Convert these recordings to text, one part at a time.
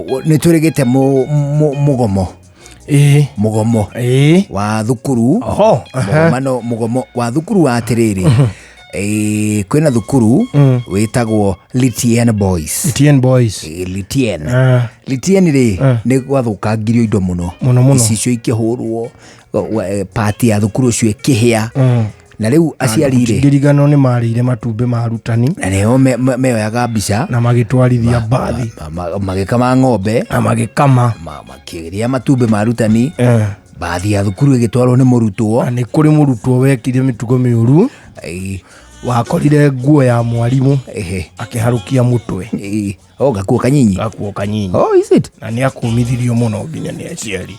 Nĩ twĩrĩgĩte mũgomo. Ĩĩ. Mũgomo Ĩĩ. wa thukuru. Oho, aha. Mũgomano, mũgomo wa thukuru wa atĩrĩrĩ, kwĩna thukuru wĩtagwo Litien Boys. TN Boys. Litien. Ah. Litien rĩ, nĩ gwathũkangirio indo mũno. Mũno, mũno. Icicio ikĩhũrwo, pati ya thukuru ũcio ĩkĩhĩa. Na rĩu aciari rĩ, Ngĩriganwo nĩ marĩire matumbĩ ma arutani. Na nĩo meoyaga mbica. Na magĩtwarithia mbathi. Magĩkama ng'ombe. Na magĩkama. Makĩrĩa matumbĩ ma arutani. Mbathi ya thukuru ĩgĩtwarwo nĩ mũrutwo. Na nĩ kũrĩ mũrutwo wekire mĩtugo mĩũru. Wakorire nguo ya mwarimũ. Akĩharũkia mũtwe. Oh, gakuo kanyinyi. Gakuo kanyinyi. Oh, is it? Na nĩ akũmithirio mũno nginya nĩ aciari.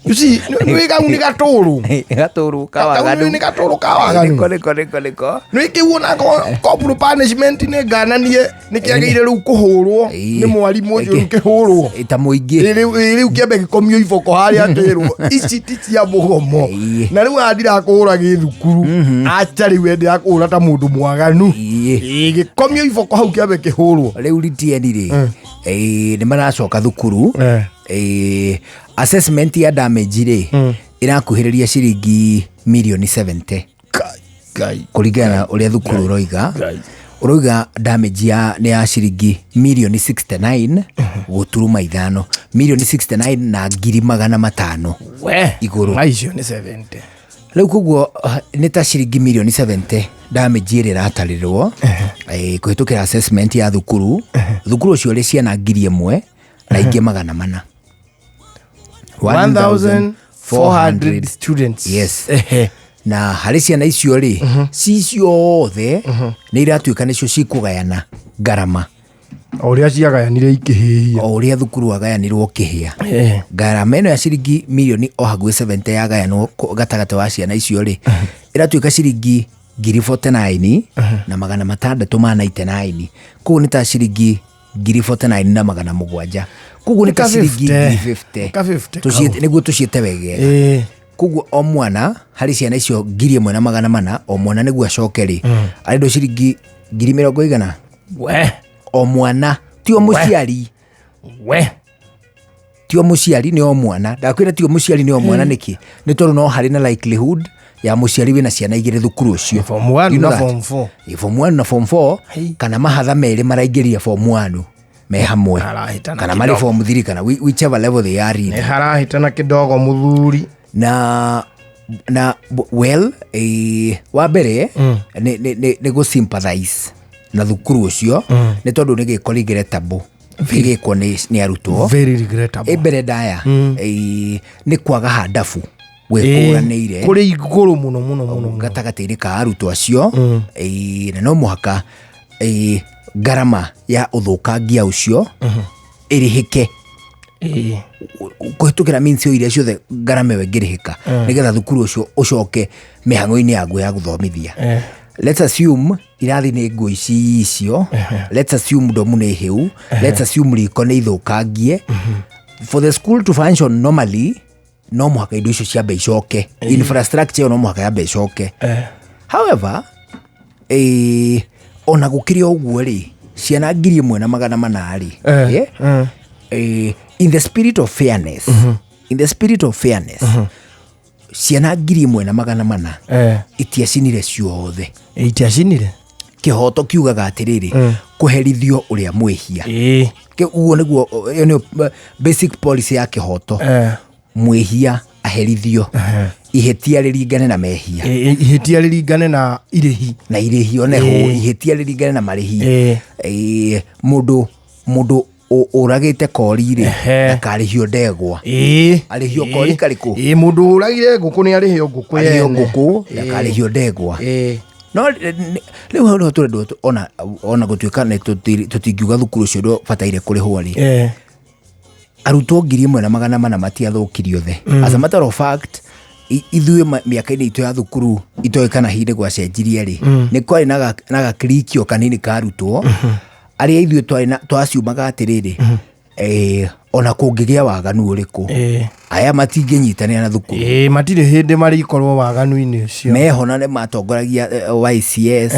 You see, nĩ kau nĩ gatũrũ. Gatũrũ ka Kau waganu. nĩ gatũrũ ka waganu. Nĩko, nĩko, nĩko, nĩko. Nĩ kĩu ona corporal punishment nĩ ngananie nĩ kĩagĩrĩire rĩu kũhũrwo nĩ mwarimũ ũcio rĩu kĩhũrwo. Ta mũingĩ. Rĩu kĩambe gĩkomio iboko harĩa atĩrwo ici ti cia mũgomo. Na rĩu haha ndirakũhũra gĩthukuru. Acha rĩu we ndirakũhũra ta mũndũ mwaganu. Gĩkomio iboko hau kĩambe kĩhũrwo. Rĩu Litieni rĩ, nĩ maracoka thukuru. Assessment ya damage rĩ, ĩrakuhĩrĩria ciringi mirioni 70. Kai, kai. Kũringana na ũrĩa thukuru ũroiga. Kai. Ũroiga damage ya nĩ ya ciringi mirioni 69 gũturuma ithano. Mirioni 69 na ngiri magana matano. We. Igũrũ. Na icio nĩ 70. Rĩu koguo nĩ ta ciringi mirioni 70 damage ĩrĩa ĩratarĩrwo, kũhĩtũkĩra assessment ya thukuru. Thukuru ũcio ũrĩ ciana ngiri ĩmwe na ingĩ magana mana. 1400 students. Yes. Na harĩ ciana icio rĩ, ci ciothe nĩ iratuĩka nĩcio cikũgayana ngarama. O ũrĩa ciagayanire ikĩhĩhia. O ũrĩa thukuru wagayanirwo ũkĩhĩa. Ngarama ĩno ya ciringi mirioni o hakuhĩ 70 yagayanwo gatagatĩ wa ciana icio rĩ, ĩratuĩka ciringi ngiri 49 na magana matandatũ ma 99. Koguo nĩ ta ciringi ngiri 49 na magana mũgwanja. Koguo nĩ ta Ka ciringi 50. ngiri 50. Ka 50 Tũciĩte, kau. nĩguo tũciĩte wegega. Koguo o mwana harĩ ciana icio ngiri ĩmwe na magana mana, o mwana nĩguo acoke rĩ, arendwo ciringi ngiri mĩrongo igana. We. O mwana, ti o mũciari. We. Ti o mũciari, nĩ o mwana. Ndakwĩra ti o mũciari, nĩ o mwana nĩkĩ? Nĩ tondũ no harĩ na likelihood ya mũciari wĩna ciana igĩrĩ thukuru ũcio. Form 1 You know na that? form 4. Form 1 na form 4, Hey. kana mahatha merĩ maraingĩria form 1 me hamwe. Harahĩtana Kana marĩ kidogo. form 3 kana whichever level they are in. Nĩ harahĩtana kidogo mũthuri. Na well, wa mbere, nĩ gũ sympathize na thukuru ũcio, nĩ tondũ nĩ gĩko regrettable gĩgĩkwo nĩ arutwo. Very regrettable. Mbere ndaya, nĩ kwaga handabu wĩkũranĩire. Kũrĩ igũrũ mũno, mũno, mũno, mũno. Gatagatĩ-inĩ ka arutwo acio. Na no mũhaka, ngarama ya ũthũkangia ũcio ĩrĩhĩke. Kũhĩtũkĩra means iria ciothe ngarama ĩyo ĩngĩrĩhĩka, nĩgetha thukuru ũcio ũcoke mĩhang'o-inĩ yaguo ya gũthomithia. Let's assume irathi nĩ nguo ici icio. Let's assume ndomu nĩ hĩu. Let's assume riko nĩ ithũkangie. For the school to function normally, no mũhaka indo icio ciambe icoke. Infrastructure ĩyo no mũhaka yambe icoke. However, ona gũkĩrĩ o ũguo rĩ, ciana ngiri ĩmwe na magana mana rĩ, in the spirit of fairness, in the spirit of fairness, ciana ngiri ĩmwe na magana mana itiacinire ciothe. Itiacinire? Kĩhoto kiugaga atĩrĩrĩ, kũherithio ũrĩa mwĩhia. Ũguo nĩguo, ĩyo nĩyo basic policy ya kĩhoto. Mwĩhia aherithio. Ihĩtia rĩringane na mehia. Ihĩtia rĩringane na irĩhi. Na irĩhi one ho, ihĩtia rĩringane na marĩhi. Mũndũ ũragĩte kori rĩ, ndakarĩhio ndegwa. Arĩhio kori karĩkũ? Mũndũ ũragire ngũkũ nĩ arĩhio ngũkũ Arĩhio yene. ngũkũ, ndakarĩhio ndegwa. No, rĩu hau nĩho tũrendwo ona gũtuĩka nĩ tũtingiuga thukuru ũcio ndũbataire kũrĩhwo rĩ. Arutwo ngiri ĩmwe na magana mana matiathũkirio othe. As a matter of fact, ithuĩ mĩaka-inĩ itũ ya thukuru itoĩ kana hihi nĩ gwacenjirie rĩ, nĩ kwarĩ na gakirikio kanini ka arutwo, arĩa ithuĩ twarĩ na, twaciumaga atĩrĩrĩ, Ona kũngĩgĩa waganu ũrĩkũ, aya matingĩnyitanĩra na thukuru. Ĩĩ, matirĩ hĩndĩ marĩkorwo waganu-inĩ ũcio. Meho na nĩ matongoragia YCS,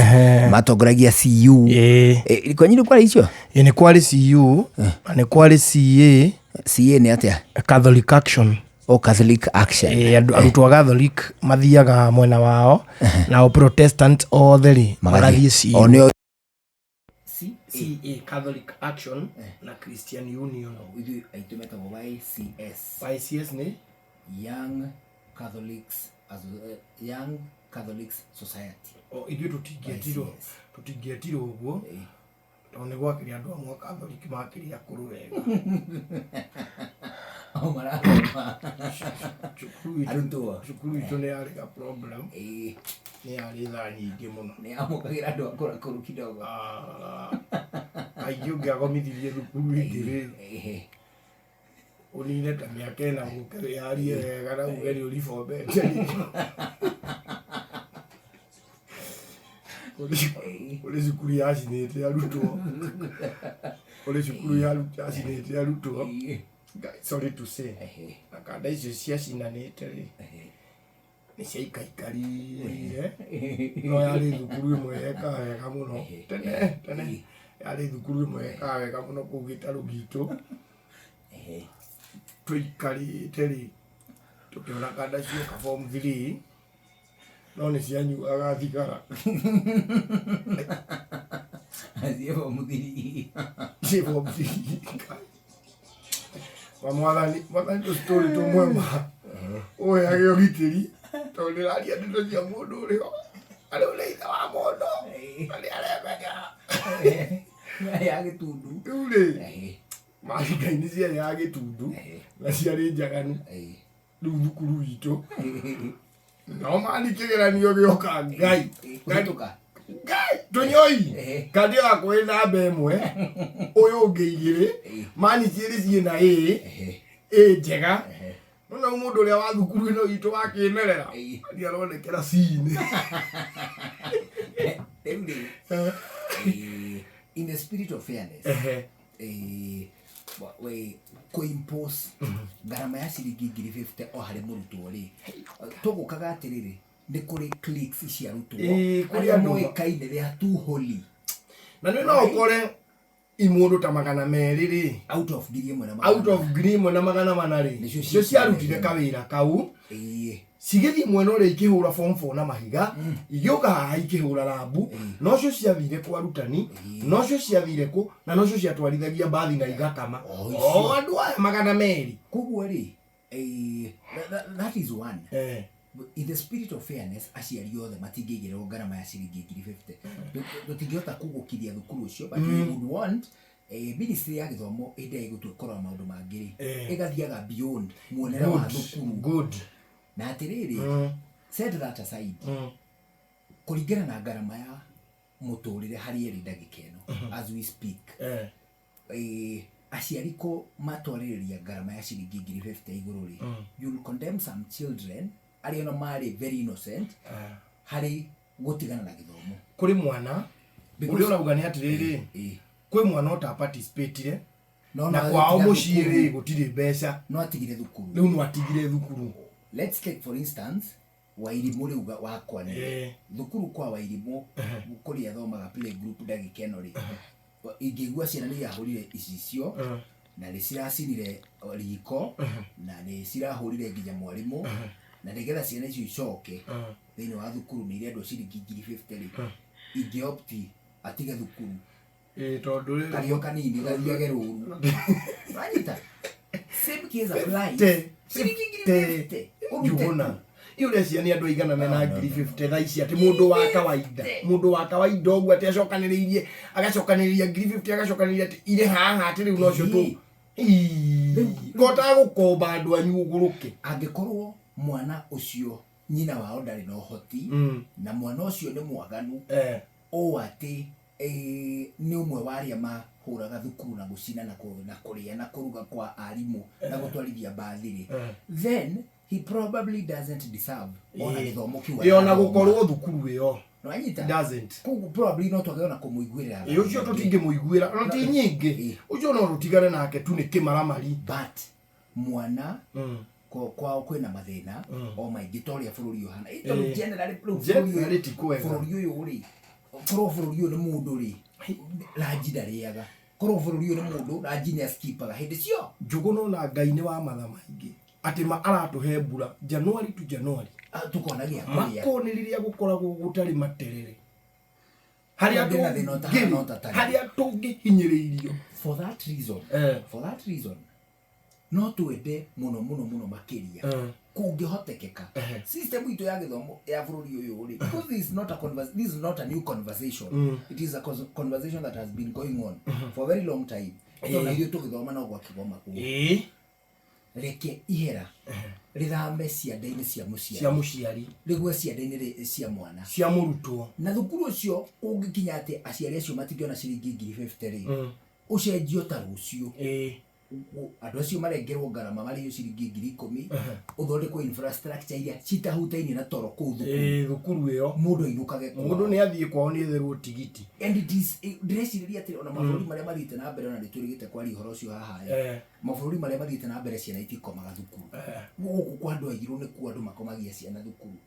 matongoragia CU. Kwanyu nĩ kwarĩ icio? Ĩĩ, nĩ kwarĩ CU na nĩ kwarĩ CA. CA nĩ atĩa? Catholic Action. O Catholic Action. Ĩĩ, andũ arutwo a Catholic mathiaga mwena wao, nao Protestant othe rĩ magathiĩ CU. O nĩo CA, Catholic Action, na Christian Union. Ithuĩ aitũ metagwo YCS. YCS nĩ? Young Catholics, Young Catholics Society. O ithuĩ tũtingĩetirwo YCS. Tũtingĩetirwo ũguo tondũ nĩ gwakĩrĩ andũ amwe a Catholic makĩrĩ akũrũ wega. O marathoma. Cukuru itũ Arutwo. Cukuru itũ nĩ yarĩ ga problem, nĩ yarĩ thaa nyingĩ mũno. Nĩ amũkagĩra andũ akũrũ akũrũ kidogo. Ah, kaingĩ ũngĩagomithirie thukuru ĩngĩ rĩ, ũnine ta mĩaka 4 ũke wĩyarie wega na uge nĩ ũribombete. Kũrĩ cukuru yacinĩte arutwo, kũrĩ cukuru yacinĩte arutwo. Ngai, sorry to say, na kanda icio ciacinanĩte rĩ, nĩ ciaikaikarire, no yarĩ thukuru ĩmwe yekaga wega mũno tene tene, yarĩ thukuru ĩmwe yekaga wega mũno kũu gĩtarũ gitũ. Tũikarĩte rĩ, tũkĩona kanda cioka form 3, no nĩ cianyuaga thigara. Athiĩ form 3. Ciĩ form 3. Wa mwathani, mwathani, tũcitũrĩ tũmwe ma ũheage ũgitĩri, tondũ ndĩraria ndeto cia mũndũ ũrĩ ho na rĩu nĩ ithe wa mũndũ na nĩ aremenya. Ya gĩtundu. Rĩu rĩ, maringa-inĩ ciarĩ ya gĩtundu na ciarĩ njaganu. Rĩu thukuru witũ no mani kĩgeranio gĩoka, Ngai. Kũhĩtũka. Ngai, tũnyoi. Kandi yakwa ĩ namba 1, ũyũ ũngĩ 2, mani cierĩ ciĩna ĩ ĩ njega. Nona mũndũ ũrĩa wa thukuru ĩno itũ wa kĩmerera ni aronekera C-inĩ. Rĩu rĩ, in the spirit of fairness, kũimpose ngarama ya ciringi 50,000 o harĩ mũrutwo rĩ, tũgũkaga atĩrĩrĩ, nĩ kũrĩ cliques cia arutwo Ĩĩ, kũrĩ arĩa andũ moĩkaine they are too holy. Na nĩ no ũkore imũndũ ta 200 rĩ, out of 1,000 na out of 1400 rĩ, Nĩcio nĩcio ciarutire kawĩra kau, cigĩthiĩ mwena ũrĩa ikĩhũra form 4 na mahiga, igĩũka haha ikĩhũra rambu, nocio ciathire kwa arutani, nocio ciathire kũ, na nocio ciatwarithagia mbathi na igakama. O icio. O andũ aya 200. Koguo rĩ, that is one. In the spirit of fairness, aciari othe matingĩigĩrĩrwo ngarama ya ciringi 50,000. Tũtingĩhota kũgũkiria thukuru ũcio, but we would want ministry ya gĩthomo hĩndĩ ĩrĩa ĩgũtua kũrora maũndũ mangĩ rĩ, ĩgathiaga beyond muonere wa thukuru. Na atĩrĩrĩ, set that aside, kũringana na ngarama ya mũtũrĩre harĩa ĩrĩ ndagĩka ĩno as we speak, aciari ko matwarĩrĩria ngarama ya ciringi 50,000 igũrũ rĩ, you'll condemn some children arĩa ona marĩ very innocent harĩ gũtigana na gĩthomo. Kũrĩ mwana ũrĩa ũrauga nĩ atĩrĩrĩ, kwĩ mwana ũta participatire No na no kwao agĩtiga mũciĩ thukuru. rĩ, gũtirĩ mbeca. No atigire thukuru. Rĩu no atigire thukuru. Let's take for instance Wairimũ rĩu wakwa nĩ thukuru kwa Wairimũ kũrĩa athomaga play group ndagĩka ĩno rĩ, ingĩigua ciana nĩ irahũrire icicio na nĩ ciracinire riko na nĩ cirahũrire nginya mwarimũ, na nĩgetha ciana icio icoke thĩinĩ wa thukuru nĩ irendwo ciringi 50,000 rĩ, ingĩopti atige thukuru. Ĩĩ, tondũ rĩrĩ Kario kanini gathiage rũru wanyita, same case applies. Ciringi 50,000 ũrute. Njuguna ĩ ũrecia nĩ andũ aigana mena 50,000 thaa ici, atĩ mũndũ wa kawaida, mũndũ wa kawaida ũguo, atĩ acokanĩrĩirie, agacokanĩrĩria 50,000, agacokanĩrĩria atĩ irĩ haha, atĩ rĩu nocio tũ kotaga gũkomba andũ anyu ũgũrũke. Angĩkorwo mwana ũcio nyina wao ndarĩ na ũhoti na mwana ũcio nĩ mwaganu ũũ atĩ nĩ ũmwe wa arĩa mahũraga thukuru na gũcina na kũrĩa na kũruga kwa arimũ na gũtwarithia mbathi rĩ, then He probably doesn't deserve ona gĩthomo kĩu Ĩ, ona arathoma. gũkorwo thukuru ĩyo. Nĩwanyita? Doesn't. Koguo probably no twage ona kũmũiguĩra tha. Ĩ, ũcio tũtingĩmũiguĩra ona ti nyingĩ. Ĩ. Ũcio no tũtigane nake tu nĩ kĩmaramari. But mwana kwao kwĩna mathĩna o maingĩ ta ũrĩa bũrũri ũyũ ũhana. Ĩ, tondũ Ĩ. generally rĩu bũrũri ũyũ- Generally ti kwega. bũrũri ũyũ rĩ, korwo bũrũri ũyũ nĩ mũndũ rĩ, ranji ndarĩaga. Korwo bũrũri ũyũ nĩ mũndũ, ranji nĩ askipaga hĩndĩ cio. Njũgũna ona Ngai nĩ wa matha maingĩ atĩ ma aratũhe mbura January to January. Ah, tukona gĩa kũrĩa. Makoni rĩrĩa gũkoragwo gũtarĩ materere harĩa Ndĩna thĩna ũtahana tũngĩ- ũtatarĩ. harĩa tũngĩhinyĩrĩirio. For that reason, Eh. for that reason, no twende mũno mũno mũno makĩria kũngĩhotekeka system itũ ya gĩthomo ya bũrũri ũyũ rĩ, because this is not a this is not a new conversation, it is a conversation that has been going on for a very long time, tondũ na ithuĩ tũgĩthoma no gwakĩgoma kuo. Ĩĩ. Reke ihera rĩthame ciande-inĩ cia Cia mũciari, mũciari, rĩgwe ciande-inĩ cia mwana cia mũrutwo. Na thukuru ũcio ũngĩkinya atĩ aciari acio matingĩona ciringi 50,000 rĩ, ũcenjio ta rũciũ. Ĩĩ. Andũ acio marengerwo ngarama marĩhio ciringi 10,000, ũthondekwo infrastructure iria citahutaine na toro kũu thukuru. Ĩĩ, thukuru ĩyo Mũndũ ainũkage kwao. Mũndũ nĩ athiĩ kwao nĩ etherwo tigiti. And it is ndĩrecirĩria atĩ ona mabũrũri marĩa mathiĩte na mbere, ona nĩtũrĩgĩte kwaria ũhoro ũcio haha ĩ, mabũrũri marĩa mathiĩte na mbere ciana itikomaga thukuru. Gũkũ kwa andũ airũ nĩkuo andũ makomagia ciana thukuru.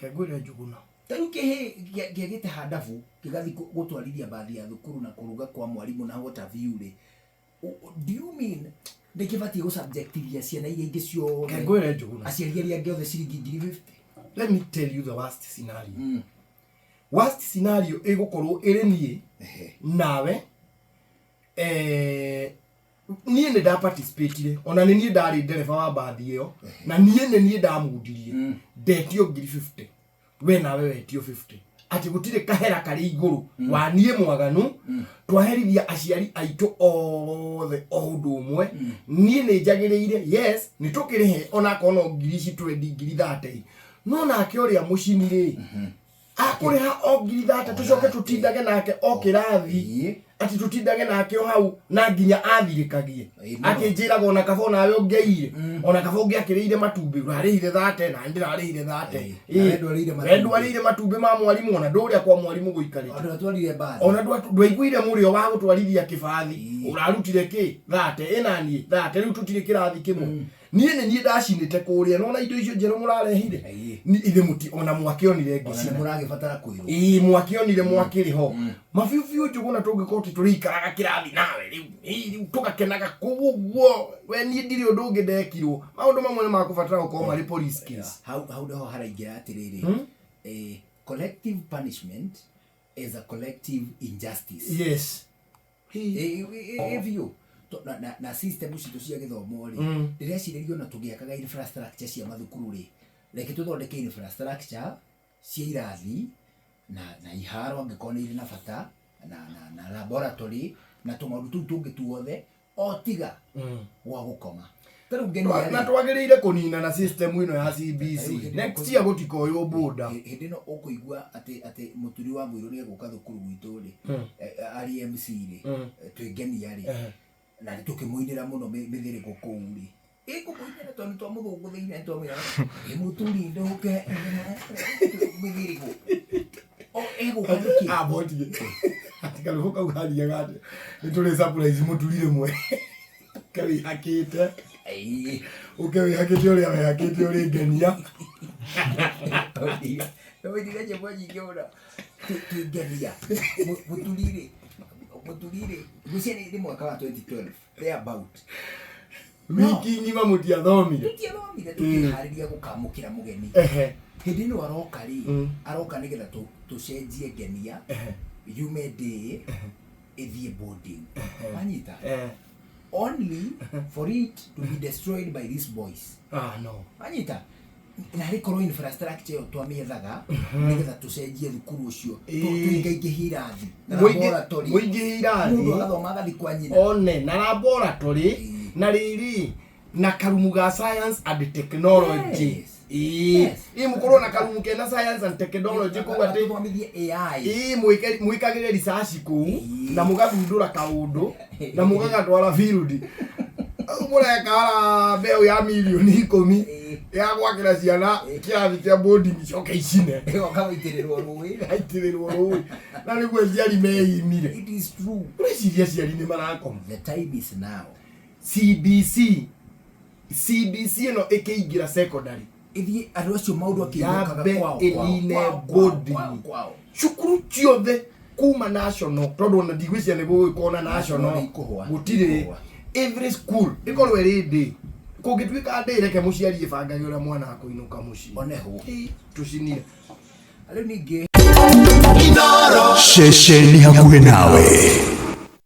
Kengwĩre Njũgũna. Ta rĩu kĩhĩ kĩagĩte handabu kĩgathiĩ gũtwarithia bathi ya thukuru na kũruga kwa mwarimũ na what have you rĩ, do you mean nĩkĩbatiĩ gũsubjectithia ciana iria ingĩ ciothe, Kengwĩre Njũgũna. aciari arĩa angĩ othe, ciringi 50,000? Let me tell you the worst scenario. Worst scenario ĩgũkorwo ĩrĩ niĩ nawe, niĩ nĩ ndaparticipatire, ona nĩ niĩ ndarĩ ndereba wa mbathi ĩyo, na niĩ nĩ niĩ ndamundirie, ndetio 50,000, we nawe wetio 50, atĩ gũtirĩ kahera karĩ igũrũ wa niĩ mwaganu. Twaherithia aciari aitũ othe o ũndũ ũmwe. Niĩ nĩ njagĩrĩire, yes, nĩ tũkĩrĩhe onakorwo no ngiri ici twendi, 30,000, no nake ũrĩa mũcini rĩ akũrĩha o 30,000, tũcoke tũtindage nake o kĩrathi, atĩ tũtindage nake o hau na nginya athirĩkagie, Ĩĩ, mũno. akĩnjĩraga ona kaba onawe ũngĩaire, ona kaba ũngĩakĩrĩire matumbĩ, ũrarĩhire 30 na ndĩrarĩhire 30. Ĩĩ, na we ndwarĩire matumbĩ. We ndwarĩire matumbĩ ma mwarimũ, ona ndũrĩa kwa mwarimũ gũikarĩte. Andũ atwarire mbathi. Ona ndwaiguire mũrĩo wa gũtwarithia kĩbathi, ũrarutire kĩ 30 ĩna niĩ 30, rĩu tũtirĩ kĩrathi kĩmwe. Niĩ nĩ niĩ ndacinĩte kũrĩa nona indo icio njerũ mũrarehire. Ithe mũti ona mwakĩonire Ona nĩ ngĩcina. mũragĩbatara kwĩrwo. Ĩĩ, mwakĩonire mwakĩrĩ ho mabiũ biũ. Njũgũna, tũngĩkorwo tĩ tũrĩikaraga kĩrathi nawe rĩu, ĩĩ, rĩu tũgakenaga kũu ũguo we niĩ ndirĩ ũndũ ũngĩ ndekirwo. Maũndũ mamwe nĩ makũbatara gũkorwo marĩ police case. Hau nĩho haraingĩra atĩrĩrĩ, collective punishment is a collective injustice. Yes. Biũ. Na system citũ cia gĩthomo rĩ, ndĩrecirĩria ona tũgĩakaga infrastructure cia mathukuru rĩ, reke tũthondeke infrastructure cia irathi na iharo angĩkorwo nĩ irĩ na bata, na laboratory na tũmaũndũ tũu tũngĩ tuothe o tiga gwa gũkoma. Ta rĩu ngenia Na rĩ, twagĩrĩire kũnina na system ĩno ya CBC. Next year gũtikoywo boda. Hĩndĩ ĩno ũkũigua atĩ mũturi wa mũirũ nĩ egũka thukuru gwitũ rĩ, arĩ MC rĩ, twĩ ngenia rĩ, na nĩ tũkĩmũinĩra mũno mĩthĩrĩko kũu rĩ, ĩkũmũinĩra tondũ nĩ twamũthũngũthĩire, nĩ twamwĩra ĩ mũturi ndũke mĩthĩrĩko o egũka nĩkĩ? Ah, botige ati karũhũ kau gathiaga atĩa? Nĩ tũrĩ surprise mũturi rĩmwe ũke wĩhakĩte, ũke wĩhakĩte ũrĩa wĩhakĩte ũrĩ ngenia. Tũmũinĩre nyĩmbo nyingĩ mũno twĩ ngenia. Mũturi rĩ, mũturi rĩ, ngwĩciria nĩ mwaka wa 2012 thereabout. Wiki ng'ima mũtiathomire. Tũtiathomire, tũkĩharĩria gũkamũkĩra mũgeni. Hĩndĩ ĩno aroka rĩ, aroka nĩgetha tũcenjie ngenia yume day ĩthiĩ boarding, wanyita? Only for it to be destroyed by these boys. Ah, no. Wanyita? Na rĩkorwo infrastructure ĩyo twamĩethaga nĩgetha tũcenjie thukuru ũcio, tũingaingĩhie irathi na laboratory. Mũingĩhie irathi. Mũndũ agathoma agathiĩ kwa nyina. One na laboratory na rĩrĩ na karumu ga science and technology. Ĩĩ, mũkorwo na karumu kena science and technology kũu atĩ Tũthomithie AI. Ĩĩ, mwĩkagĩre research kũu na mũgathundũra kaũndũ na mũgagatwara field. Rĩu mũreka harambee ya mirioni 10 ya gwakĩra ciana kĩrathi kĩa boarding, icoke icine. Ĩgoka gũitĩrĩrwo rũĩ. Aitĩrĩrwo rũĩ, na nĩguo aciari meimire. It is true. Ũreciria aciari nĩ marakoma? The time is now. CBC, CBC ĩno ĩkĩingĩra secondary, Ithiĩ andũ acio maũndũ akĩinũkaga yambe kwao, kwao, ĩnine kwao, kwao, boarding. kwao, kwao. Cukuru ciothe kuma national, tondũ ona ndigwĩciria nĩ gũgĩkorwo na national. Nĩ ikũhũa. Gũtirĩ. Ikũhũa. Every school ĩkorwo ĩrĩ ndĩ, kũngĩtuĩka ndĩ, reke mũciari ĩbangage ũrĩa mwana akũinũka mũciĩ. Oneho. Ĩ, tũcinire. Rĩu ningĩ Ceceni hakuhĩ nawe.